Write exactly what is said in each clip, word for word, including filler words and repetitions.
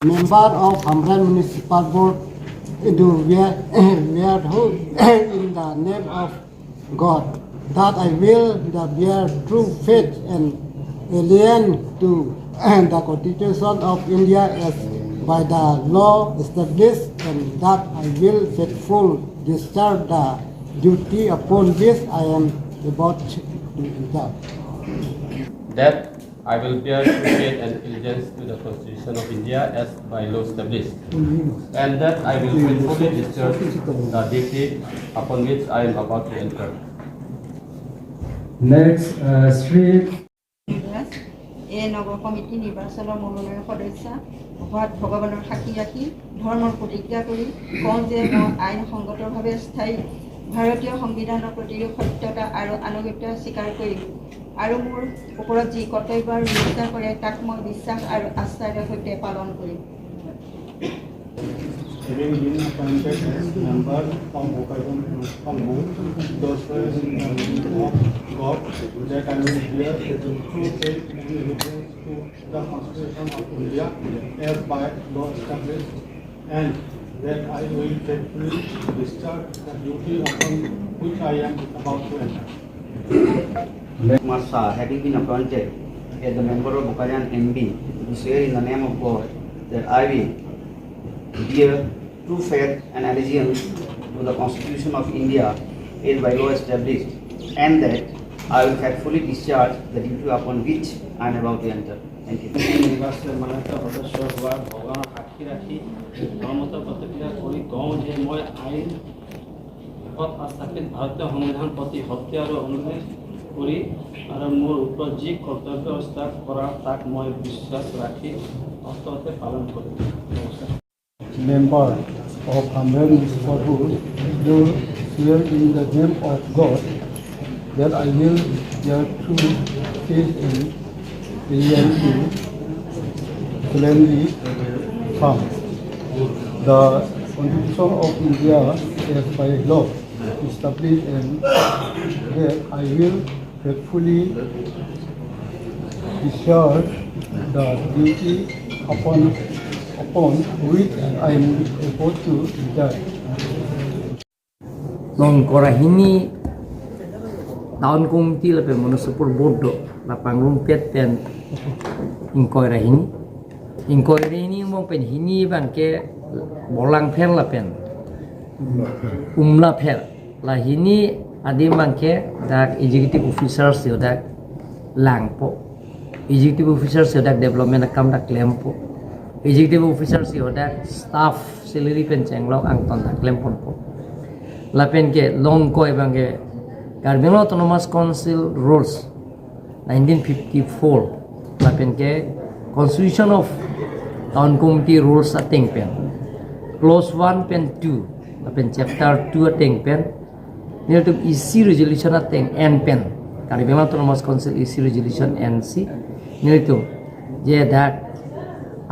member of Hamren Municipal Board, do swear, swear who in the name of God, that I will the bear true faith and allegiance to the Constitution of India as by the law established, and that I will faithful discharge the duty upon which I am about to enter. That I will bear true faith and allegiance to the Constitution of India as by law established, and that I will faithfully discharge the duty upon which I am about to enter. Next, uh, Sri এই নগৰ কমিটি নিৰ্বাচনৰ মনোনয়ন সদস্য হোৱাত ভগৱানৰ সাক্ষী ৰাখি ধৰ্মৰ প্ৰতিজ্ঞা কৰি কওঁ যে মই আইনসংগতভাৱে স্থায়ী ভাৰতীয় সংবিধানৰ প্ৰতি সত্যতা আৰু আনুগত্য স্বীকাৰ কৰিম আৰু মোৰ ওপৰত যি কৰ্তব্য আৰু নিষ্ঠা কৰে তাক মই বিশ্বাস আৰু আস্থাৰ সৈতে পালন কৰিম। Having been appointed as member of Bokajan Municipal Board, do swear in the name of God that I will bear true faith and allegiance to the Constitution of India as by law established, and that I will faithfully discharge the duty upon which I am about to enter. Kumar Shah, having been appointed as the member of Bokajan M B, do swear in the name of God that I will bear true faith and allegiance to the Constitution of India as by law established, and that I will faithfully discharge the duty upon which I am about to enter. Thank you. নিৰ্বাচিত মান্যতা সদস্য হোৱাৰ ভগৱানৰ সাক্ষী ৰাখি ধৰ্মত প্ৰতিজ্ঞা কৰি কওঁ যে মই আইন পথ স্থাপিত ভাৰতীয় সংবিধান প্ৰতি সত্য আৰু অনুভৱ কৰি আৰু মোৰ ওপৰত যি কৰ্তব্য স্থাপ কৰা তাক মই বিশ্বাস ৰাখি অন্ততে পালন কৰিম। নমস্কাৰ। member of Hamren Municipal Board, do swear in the name of God that I will bear true faith and allegiance to solemnly affirm the Constitution of India as by law established, and that I will faithfully discharge the duty upon, upon which I am about to enter. Nong ingkoi ra hini Town Committee lapen Municipal Board do la pangrumpet pen ingkoi ra hini. Ingkoi ra hini mong pen hini abangke Bolangpher lapen Umlapher. La hini adim abangke dak executive officer si dak langpo. Executive officer si dak development akam dak klempo. Executive officer si dak staff salary pen chenglok angton dak klemponpo. Lapen ke nong ingkoi abangke Karbi Anglong Autonomous Council rules nineteen fifty-four lapen ke Constitution of Town Committee rules ateng pen clause one pen two lapen chapter two ateng pen nelitum E C resolution ateng en pen Karbi Anglong Autonomous Council E C resolution en si nelitum je dak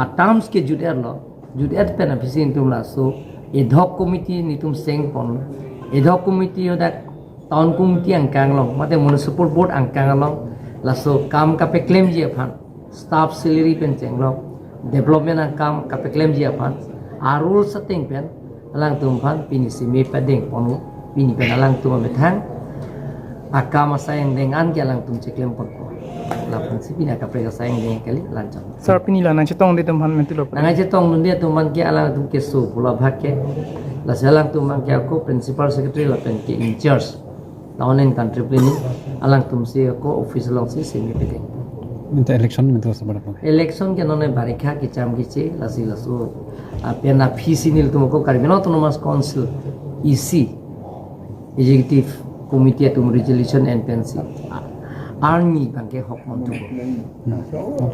a terms ke jut-et lo, jut-et pen aphi si nelitum laso ad hoc committee nelitum sengponlo. Ad hoc committee hadak Town Committee angkang along mate Municipal Board angkang along laso kam kapeklemji aphan, staff salary pen chenglok, development akam kapeklemji aphan a rules ateng pen alangtum aphan pini si me padengponlo. Pini pen alangtum amethang akam asai angdeng an ke alangtum cheklemponpo. Laphan si pini akaprek asai angdeng kali lanchon. Sir, pini la nangchetongdun atum aphan mentulo. Nangchetongdun atum aphan ke alangtum keso pulo abhag ke. Lasi alangtum aphan ke ako principal secretary lapen ke in charge Town and Country Planning, alangtum si ako office along si semi pedeng. Minta election minta sabar apa? Election ke nonke barikha kecham keche, lasi laso apen aphi si nelitum ako Karbi Anglong Autonomous Council E C Executive Committee atum resolution en pen si army abangke hok monthupo.